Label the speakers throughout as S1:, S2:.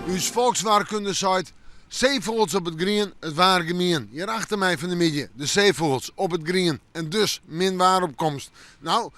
S1: Us folkswaarkunde seit, Seefûgels op it grien, it waar gemien. Hjir achter my fan 'e middei, de seefûgels op it grien en dus min waar op komst. No,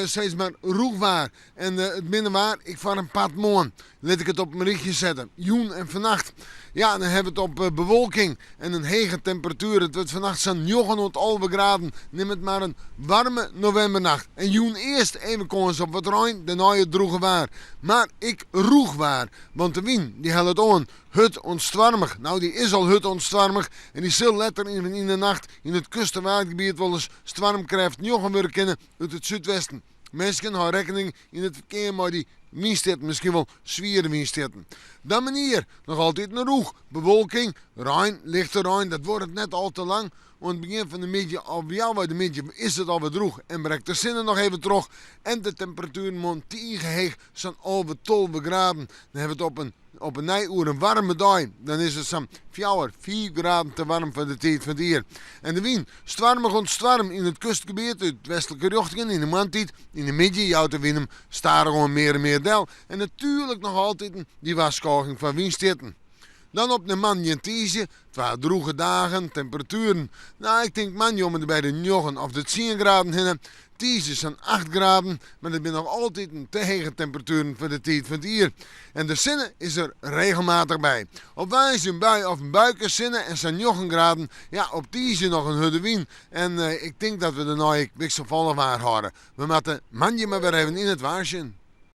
S1: sis mar rûch waar en it minne waar ek foar in part moarn. Lit ik it op in rychje sette. Jûn en fannacht. Ja, dan hawwe we it op bewolking en in hege temperatuer. It wurdt fannacht sa'n njoggen oant 11 graden. Nim it mar in waarme novimbernacht. En jûn earst even kâns op wat rein, dêrnei it drûge waar. Mar ek rûch waar, want de wyn dy hellet oan. Hurd oant stoarmich. No, dy is al hurd oant stoarmich en dy sil letter yn de nacht yn it kust- en waadgebiet wolris stoarmkrêft njoggen wurde kinne út it súdwesten. Minsken, hâld rekkening yn it ferkear mei dy wynstjitten, miskien wol swiere wynstjitten. Dan moarnier, noch altyd in rûch, bewolking, rein, lichte rein, dat duorret net al te lang. Oan it begjin fan de middei of healwei de middei is it al wat drûch en brekt de sinne noch even troch en de temperatueren moarn tige heech, sa'n 11, 12 graden. Dan hawwe we it op in Op 'e nij oer in waarme dei, dan is it sa'n fjouwer, fiif graden te waarm foar de tiid fan it jier. En de wyn, stoarmich oant stoarm yn it kustgebiet út westlike rjochtingen yn de moarntiid. Yn de middei jout de wyn him stadichoan mear en mear del en natuerlik noch altiten dy warskôging foar wynstjitten. Dan op nei moandei en tiisdei, twa drûge dagen, temperatueren, no ik tink moandei om en by de njoggen of de tsien graden hinne. Tiisdei sa'n acht graden, mar dat binne noch altiten te hege temperatueren foar de tiid fan it jier. En de sinne is der regelmatich by. Op woansdei in bui of in buike sinne en sa'n njoggen graden. Ja, op tiisdei noch in hurde wyn. En ik tink dat we dêrnei ek wikselfallich waar hâlde. We moatte moandei mar wer even yn it waar sjen.